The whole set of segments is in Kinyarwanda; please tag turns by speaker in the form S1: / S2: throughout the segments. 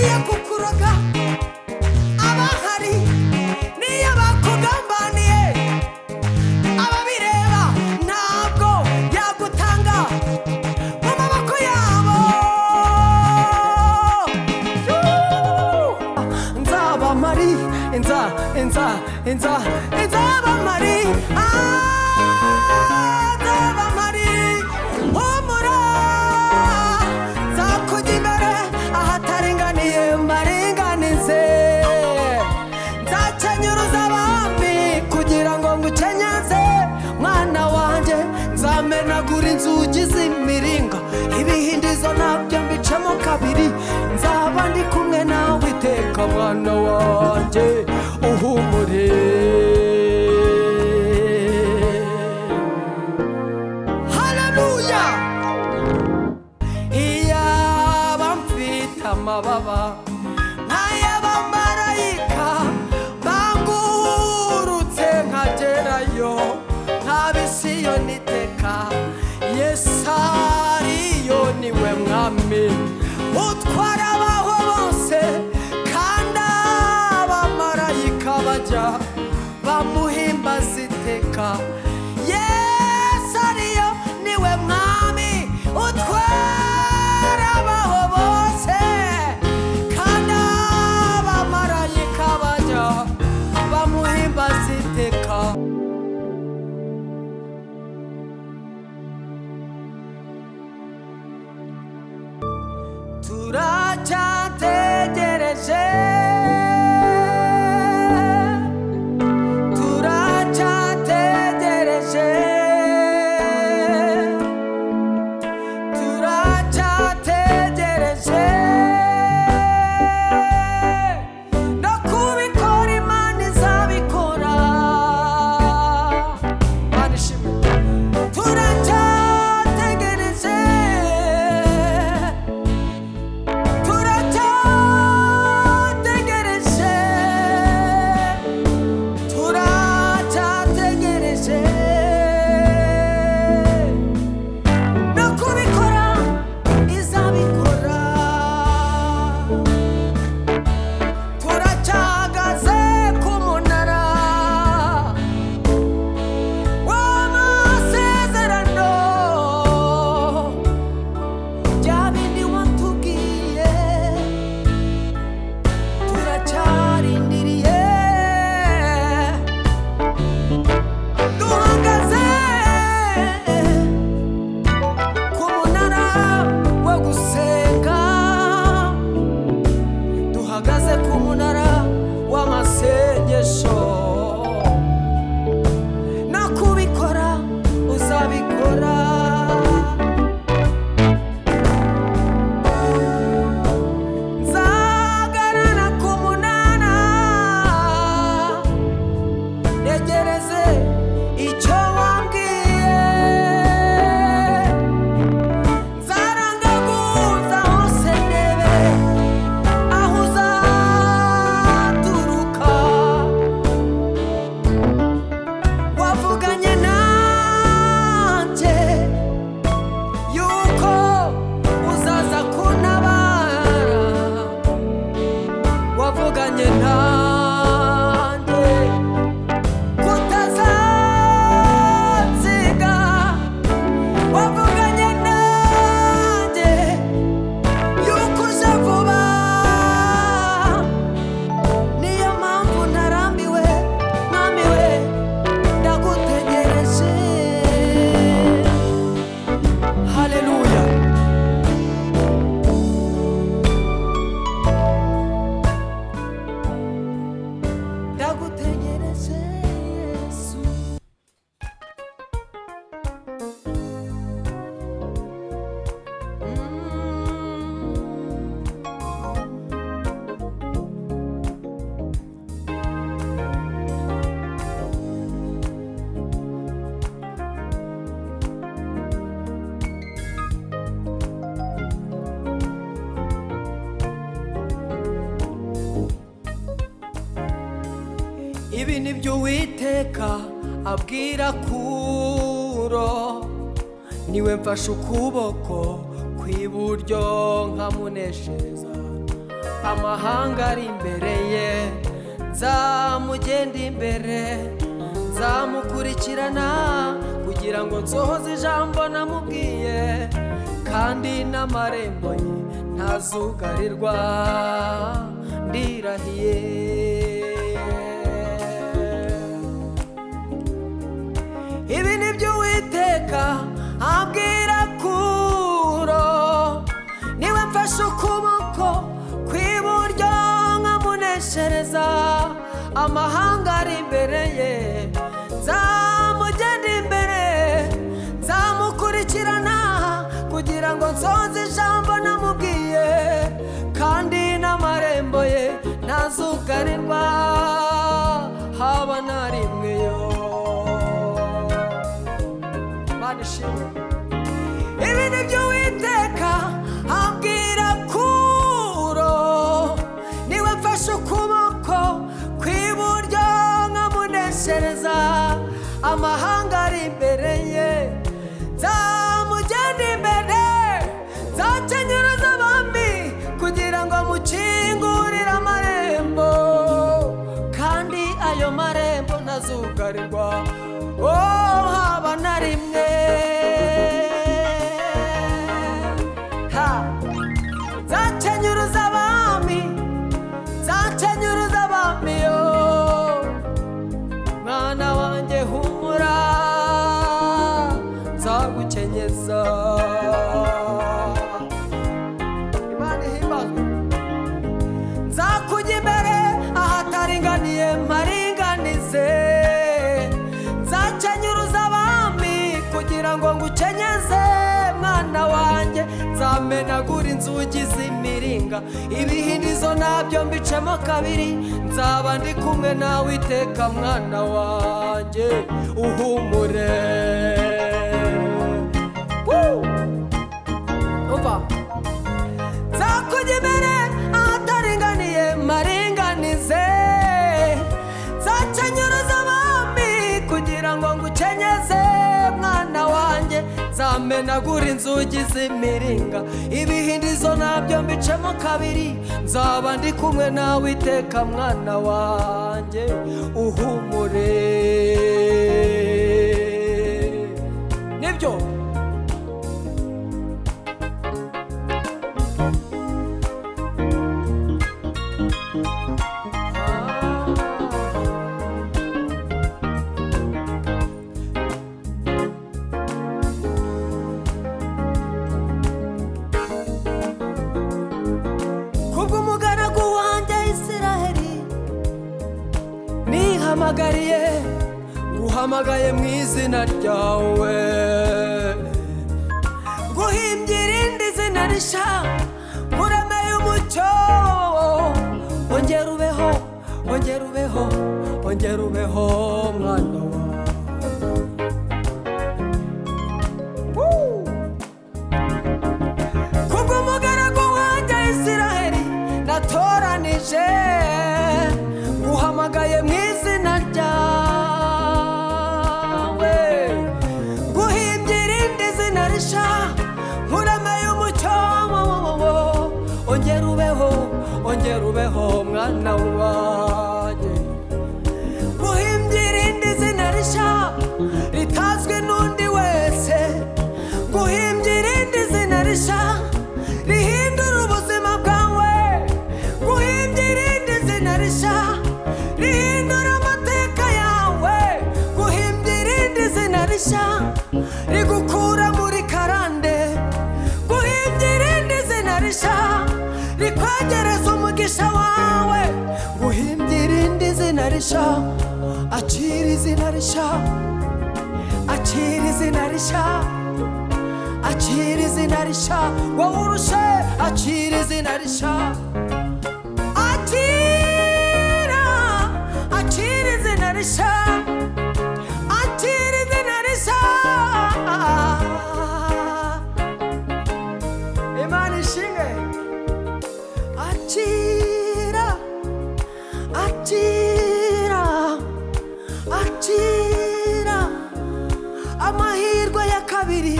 S1: Abagiye kukuroga abahari, niyo bakugambaniye ababireba ntabwo yagutanga mu maboko yabo. Nzaba mari inza inza inza nzaba mari, nzaba mari, humura nzakujya imbere ahataringaniye mbaringanize, nzakenyuruza abami kugira ngo ngukenyeze mwana wanjye, nzamenagura inzugi z'imiringa, ibihindizo nabyo mbicemo kabiri, nzaba ndi kumwe nawe iteka mwana wanjye uhumure. Haleluya! Iyaba mfite amababa nk'ay'abamarayika bangurutse nkagerayo nk'abisiyoni iteka, Yesu ariyo niwe mwami utwara abaho bose, kandi abamarayika bajya bamuhimbaza iteka. Yesu ariyo niwe mwami utwara abaho bose, kandi abamarayika bajya bamuhimbaza iteka. Turacyategereje, turacyategereje, turacyategereje no kubikora Imana izabikora. Imana ishimwe. Turacyategereje, turacyategereje, turacyategereje no kubikora izabikora. Turacyahagaze ku munara w'amasezerano, bya bindi watubwiye turacyarindiriye. Duhagaze ku munara wo gusenga, duhagaze ku munara w'amasengesho, no kubikora uzabikora. Nzahagarara ku munara ntegereze icyo wambwiye, nzarangaguza hose ndebe aho uzaturuka. Wavuganye nanjye yuko uzaza kuntabara, wavuganye nanjye kutazansiga, wavuganye nanjye yuko uza vuba, niyo mpamvu ntarambiwe mwami we ndagutegereje. Haleluya! Ndagutegereje Yesu. Ibi ni byo Uwiteka abwira Kuro, niwe mfashe ukuboko kw'iburyo nkamuneshereza. Amahanga ari imbere ye, nzamugenda imbere, nzamukurikirana kugira ngo nsohoze ijambo namubwiye, kandi n'amarembo ye ntazugarirwa, ndirahiye. Ibi ni byo Uwiteka abwira Kuro, niwe mfashe ukuboko kw'iburyo nkamuneshereza amahanga ari imbere ye, nzamugenda imbere, nzamukurikirana kugira ngo nsoze ijambo namubwiye, kandi n'amarembo ye ntazugarirwa haba na rimwe yo. Imana ishimwe. Ibi ni byo Uwiteka abwira Kuro, niwe mfashe ukuboko kw'iburyo nkamuneshereza amahanga ari imbere ye, nzamugenda imbere, nzakenyereza abami kugira ngo mukingurire amarembo, kandi ayo marembo ntazugarirwa, oh haba na rimwe. Ha! Nzakenyuruza abami, nzakenyuruza abami yo, mwana wanjye humura, nzagukenyeza. Imana ihimbazwe. Nzakujya imbere ahataringaniye mparinganize, nzakenyuruza abami kugira ngo ngukenyeze mwana wanjye, nzamenagura inzugi z'imiringa, ibihindizo nabyo mbicemo kabiri, nzaba ndi kumwe nawe iteka mwana wanjye uhumure. Woo! Umva. Nzakujya imbere ahataringaniye mparinganize, nzakenyuruza abami kugira ngo ngukenyeze mwana wanjye, nzamenagura inzugi z'imiringa, ibihindizo nabyo mbicemo kabiri, nzaba ndi kumwe nawe iteka mwana wanjye uhumure. Nibyo. Kubw'umugaragu wanjye Isiraheli nihamagariye, nguhamagaye mu izina ryawe, nguhimbye irindi zina rishya, nkuremeye umucyo, ongera ubeho, ongera ubeho, ongera ubeho mwana wawe. Woo! Kubw'umugaragu wanjye Isiraheli natoranije, nguhamagaye mu izina ryawe, nguhimbye irindi zina rishya, nkuremeye umucyo, ongera ubeho, ongera ubeho mwana wanjye, nguhimbye irindi zina rishya ritazwi n'undi wese, nguhimbye irindi zina rishya rihindura ubuzima bwawe, nguhimbye irindi zina rishya rihindura amateka yawe, nguhimbye irindi zina rishya rigukura muri karande, nguhimbye irindi zina rishya rikwegereza umugisha wawe, nguhimbye irindi zina rishya, akira izina rishya, akira izina rishya, akira izina rishya, wowe urushe, akira izina rishya, akira, akira izina rishya, akira izina rishya. Imana ishimwe. Akira, akira, akira amahirwe ya kabiri,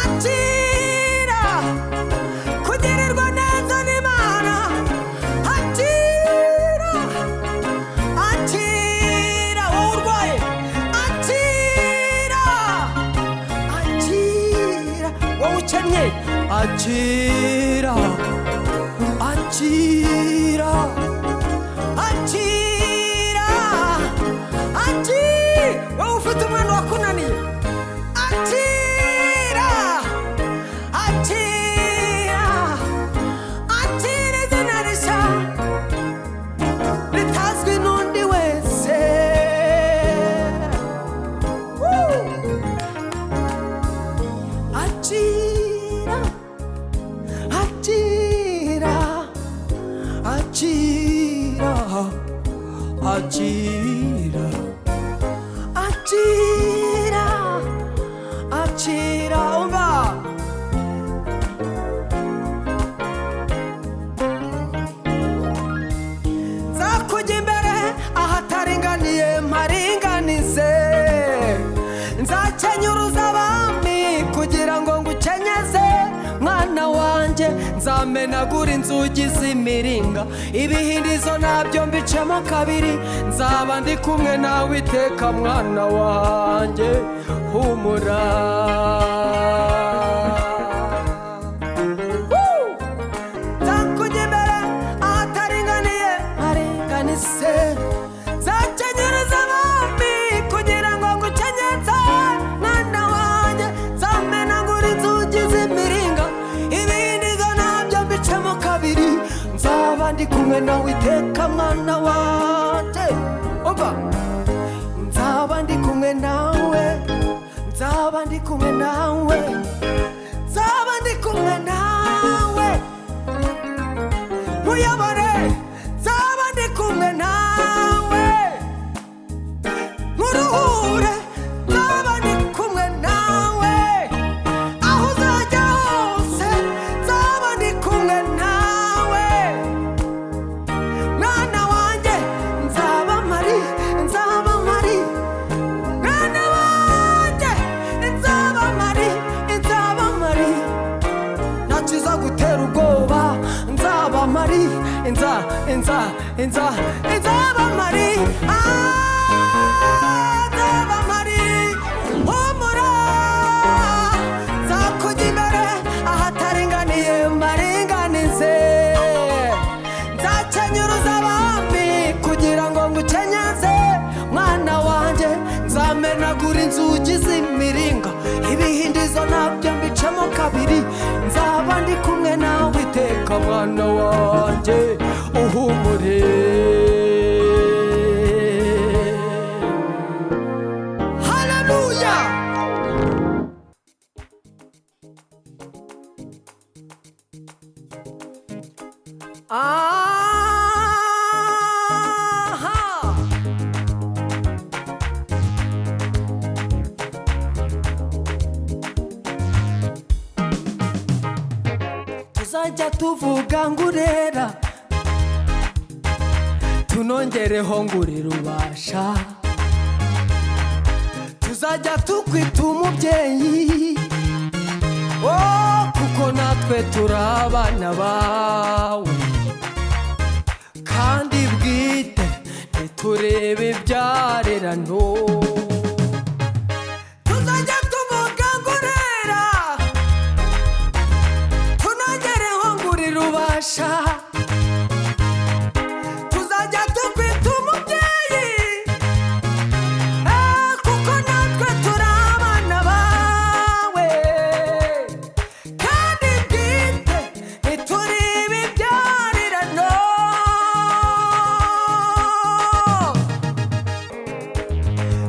S1: akira kugirirwa neza n'Imana. ukennye, akira, akira, akira, akira. Wowe ufite umwana wakunaniye, akira, akira, akira izina rishya ritazwi n'undi wese. Woo! Akira, akira, akira, akira, akira, akira. Umva, nzakujya imbere ahataringaniye mparinganize, nzakenyuruza abami kugira ngo ngukenyeze mwana wanjye, nzamenagura inzugi z'imiringa, ibihindizo nabyo mbicemo kabiri, nzaba ndi kumwe nawe iteka mwana wanjye, humura. Woo! Nzakujya imbere ahataringaniye mparinganize, nzakenyereza abami kugira ngo ngukenyeze mwana wanjye, nzamenagura inzugi z'imiringa, ibihindizo nabyo mbicemo kabiri, nzaba ndi kumwe nawe iteka mwana wanjye. Umva, nzaba ndi kumwe nawe, nzaba ndi kumwe nawe, nzaba ndi kumwe nawe, nkuyobore, nzaba ndi kumwe nawe, nkuruhure, nzaba ndi kumwe nawe, aho uzajya hose nzaba ndi kumwe nawe mwana wanjye, nzaba mpari, nzaba mpari mwana wanjye, nzaba mpari, nzaba mpari, ntakiza gutera ubwoba, nzaba mpari, nza nza nza nzaba mpari, ah, nzaba mpari. Humura, nzakujya imbere ahataringaniye mparinganize, nzakenyuruza abami kugira ngo ngukenyeze mwana wanjye, nzamenagura inzugi z'imiringa, ibihindizo nabyo mbicemo kabiri, nzaba ndi kumwe nawe iteka mwana wanjye, uhumure. Haleluya. Aha. Tuzajya tuvuga ngo urera, tunongereho ngo uri rubasha, tuzajya tukwita umubyeyi, oh, kuko natwe turi abana bawe, kandi bwite ntiturebe ibyarerano. Tuzajya tuvuga ngo urera, tunongereho ngo uri rubasha, tuzajya tukwita umubyeyi, eh, kuko natwe turi abana bawe, kandi bwite ntituri ibibyarirano.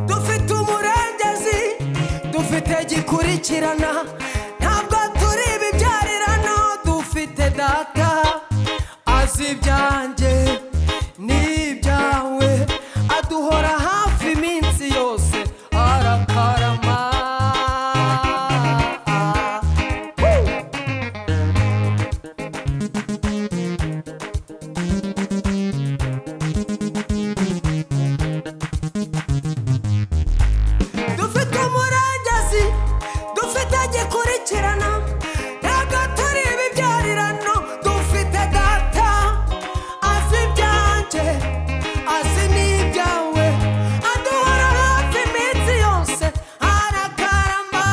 S1: Dufite umurengezi, dufite gikurikirana, ntabwo turi ibibyarirano, dufite data azi ibyanjye n'ibyawe, aduhora hafi iminsi yose, arakarama. Woo! Dufite umurengezi, dufite gikurikirana, ntabwo turi ibibyarirano, dufite data azi ibyanjye, azi n'ibyawe, aduhora hafi iminsi yose, arakarama.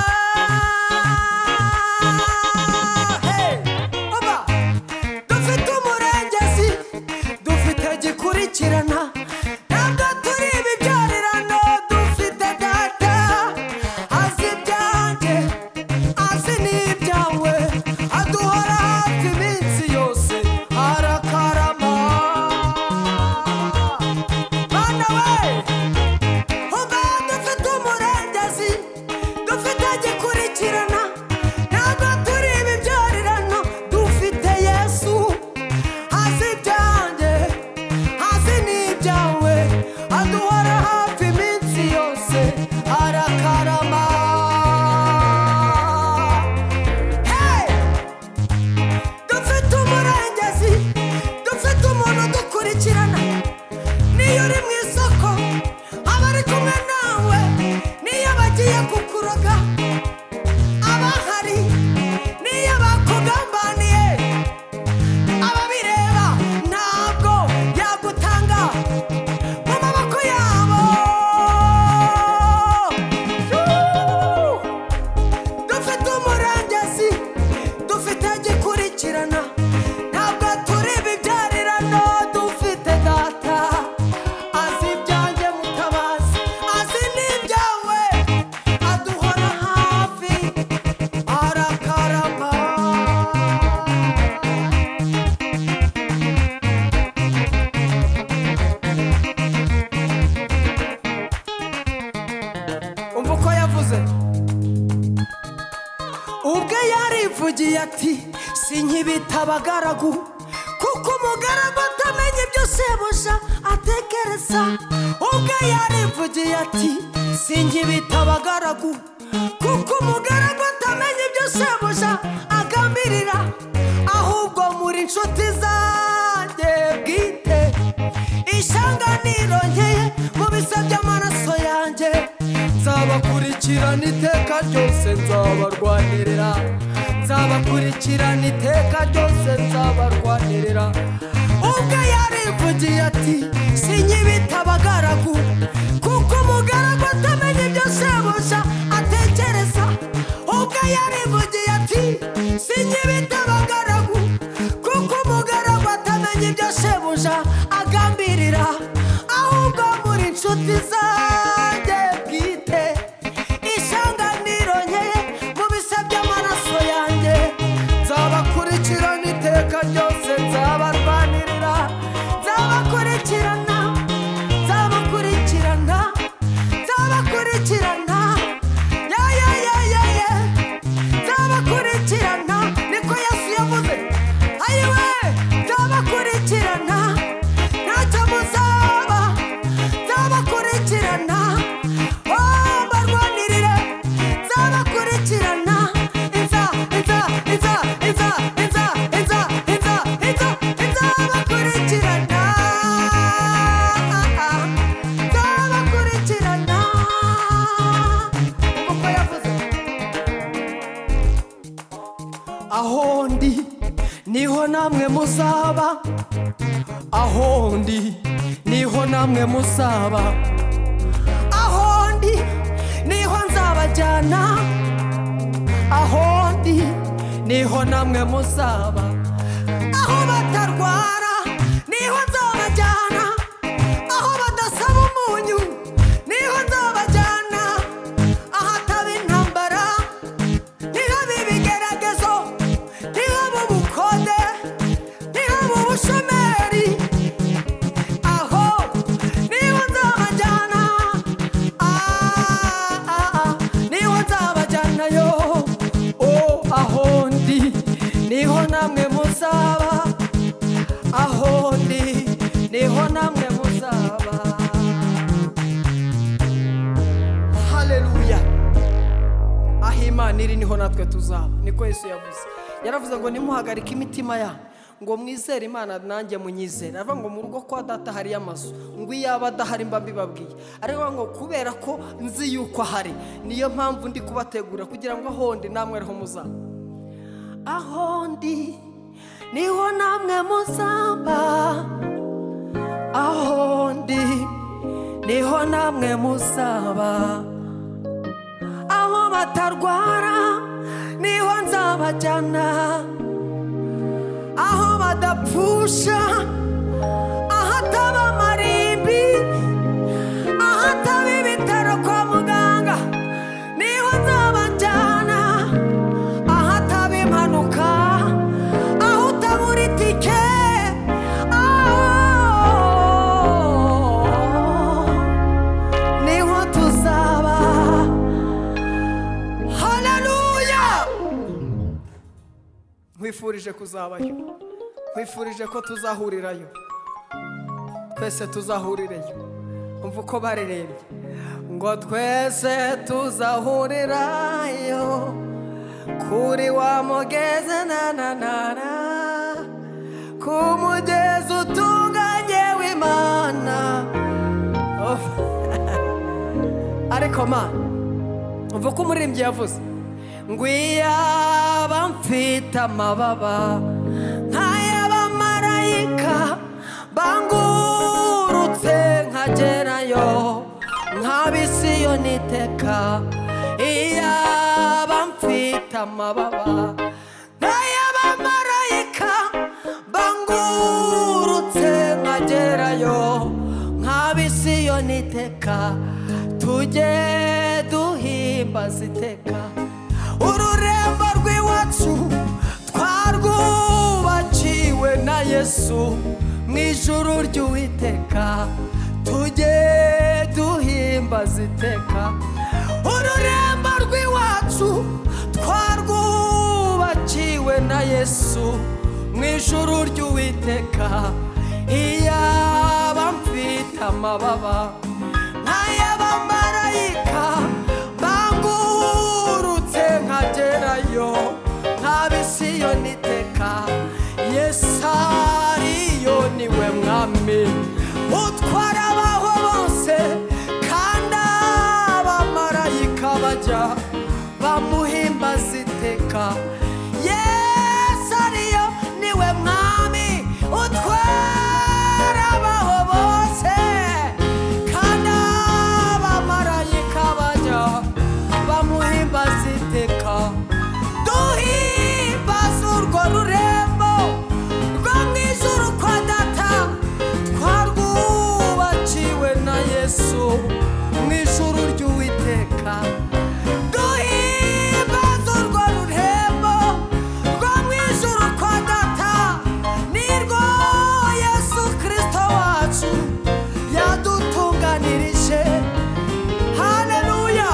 S1: Ubwe yarivugiye ati: "Sinkibita abagaragu, kuko umugaragu atamenya ibyo sebuja atekereza." Ubwe yarivugiye ati: "Sinkibita abagaragu, kuko umugaragu atamenya ibyo sebuja agambirira, ahubwo muri inshuti zanjye bwite, ishyanga nirongeye mu bisa by'amaraso yanjye.
S2: Nzabakurikirana iteka ryose, nzabarwanirira. Nzabakurikirana iteka ryose, nzabarwanirira."
S1: Ubwo yarivugiye ati: "Sinkibita abagaragu, kuko umugaragu atamenya ibyo sebuja atekereza." Ubwo yarivugiye ati: "Sinkibita abagaragu, kuko umugaragu atamenya ibyo sebuja agambirira, ahubwo muri inshuti zanjye bwite, ishyanga nirongeye mu bisa by'amaraso yanjye."
S2: Nzabakurikirana iteka ryose, nzabarwanirira.
S1: Nzabakurikirana, nzabakurikirana, nzabakurikirana, ya ya ya ya ya, nzabakurikirana, niko Yesu yavuze. Ayiwe, nzabakurikirana, ntacyo muzaba. Nzabakurikirana, oh, mbarwanirire. Nzabakurikirana, inza inza inza inza inza inza inza inza, nzabakurikirana, nzabakurikirana, uko yavuze.
S2: Aho ndi niho namwe muzaba, aho ndi niho namwe muzaba.
S1: Aho ndi niho nzabajyana,
S2: Aho ndi niho namwe muzaba.
S1: Aho batarwara niho nzabajyana, aho badasaba umunyu niho nzabajyana, ahataba intambara, ntihabe ibigeragezo, ntihabe ubukode, ntihabe ubushomeri, aho niho nzabajyana. Ah, ah, ah,
S2: Niho nzabajyanayo, o aho ndi niho namwe muzaba, aho ndi niho namwe muzaba. Haleluya! Aho Imana iri niho natwe tuzaba, niko Yesu yavuze. Yaravuze ngo: "Nimuhagarike imitima yanyu, ngo mwizere Imana, nanjye munyizere." Aravuga ngo: "Mu rugo kwa Data hariyo amazu," ngo iyaba adahari mba mbibabwiye. Ariko ngo kubera ko nzi yuko ahari, niyo mpamvu ndi kubategura kugira ngo aho ndi namwe ariho muzaba.
S1: Aho ndi niho namwe muzaba,
S2: Aho ndi niho namwe muzaba.
S1: Aho batarwara niho nzabajyana, aho badapfusha, ahataba amarimbi, ahataba ibitaro kwa muganga niho nzabajyana, ahataba impanuka, aho utabura itike, aho niho tuzaba. Haleluya!
S2: Nkwifurije kuzabayo, nkwifurije ko tuzahurirayo, twese tuzahurireyo. Umva uko baririmbye ngo: "Twese tuzahurirayo kuri wa mugezi, na na na na, ku mugezi utunganye w'Imana." Oh. Ariko ma umva uko umuririmbyi yavuze ngo: "Iyaba mfite amababa nk'ay'abamarayika, bangurutse nkagerayo, nk'abisiyoni iteka. Iyaba mfite amababa nk'ay'abamarayika, bangurutse nkagerayo, nk'abisiyoni iteka, tujye duhimbaza iteka ururembo rw'iwacu twarwubakiwe na Yesu mu ijuru ry'Uwiteka, tujye duhimbaza iteka ururembo rw'iwacu twarwubakiwe." na Yesu mu ijuru ry'Uwiteka. Iyaba mfite amababa nk'ay'abamarayika, bangurutse nkagerayo, nk'ab'Isiyoni iteka. Yesu ariyo niwe mwami utwara abaho bose, kandi abamarayika bajya bamuhimbaza iteka. Yesu ariyo niwe mwami utwara abaho bose, kandi abamarayika bajya bamuhimbaza iteka. Duhimbaza urwo rurembo rwo mu ijuru kwa Data, twarwubakiwe na Yesu mu ijuru ry'Uwiteka. Duhimbaza urwo rurembo rwo mu ijuru kwa Data, nirwo Yesu Kirisito wacu yadutunganirije. Haleluya!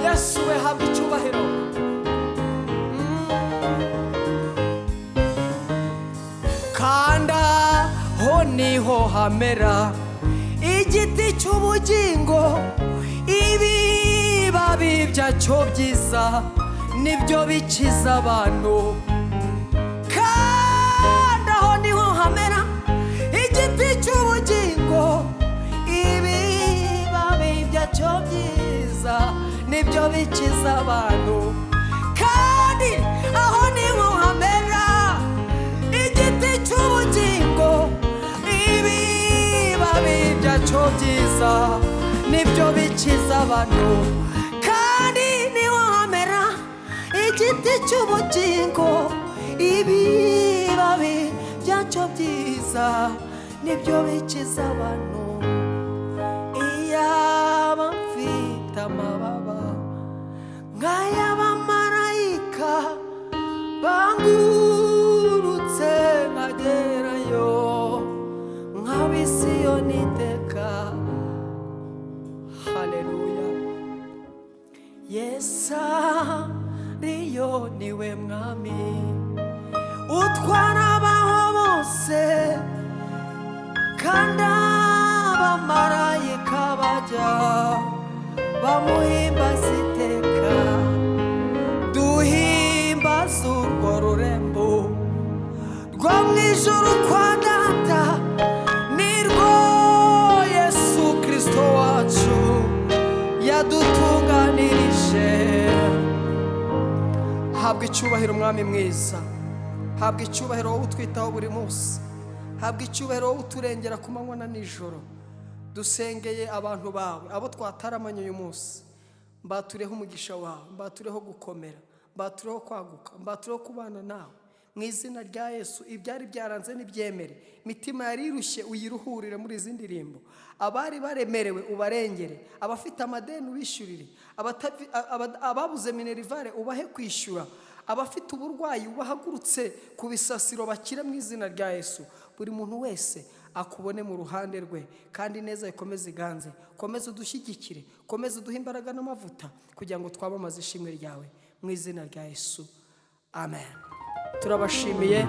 S2: Yesu we, habwa icyubahiro. Kanda ho niho hamera igiti cy'ubugingo, ibibabi byacyo byiza nibyo bikiza abantu. Kandi aho niho hamera igiti cy'ubugingo, ibibabi byacyo byiza nibyo bikiza abantu. Kandi aho niho hamera igiti cy'ubugingo, ibibabi byacyo byiza nibyo bikiza abantu. Kandi niho hamera igiti cy'ubugingo, ibibabi byacyo byiza nibyo bikiza abantu. Iyaba mfite amababa nk'ay'abamarayika, bangurutse nkagerayo, nk'ab'Isiyoni iteka. Haleluya! Yesu ariyo niwe mwami utwara abaho bose, kandi abamarayika bajya bamuhimbaza iteka. Duhimbaza urwo rurembo rwo mu ijuru kwa Data, nirwo Yesu Kirisito wacu yadutunganirije. Habwa icyubahiro, Mwami mwiza. Habwa icyubahiro wowe utwitaho buri munsi. Habwa icyubahiro wowe uturengera ku manywa na nijoro. Dusengeye abantu bawe, abo twataramanye uyu munsi. Mbatureho umugisha wawe, mbatureho gukomera, mbatureho kwaguka, mbatureho kubana nawe mu izina rya Yesu. Ibyari byaranze n'ibyemere, imitima yari irushye uyiruhurire muri izi ndirimbo. Abari baremerewe ubarengere, abafite amadeni ubishyurire, ababuze minerval ubahe kwishyura, abafite uburwayi ubahagurutse ku bisasiro bakire mu izina rya Yesu. Buri muntu wese akubone mu ruhande rwe, kandi neza ikomeze iganze. Komeze udushyigikire, komeze uduhe imbaraga n'amavuta kugira ngo twamamaze ishimwe ryawe mu izina rya Yesu, amen. Turabashimiye.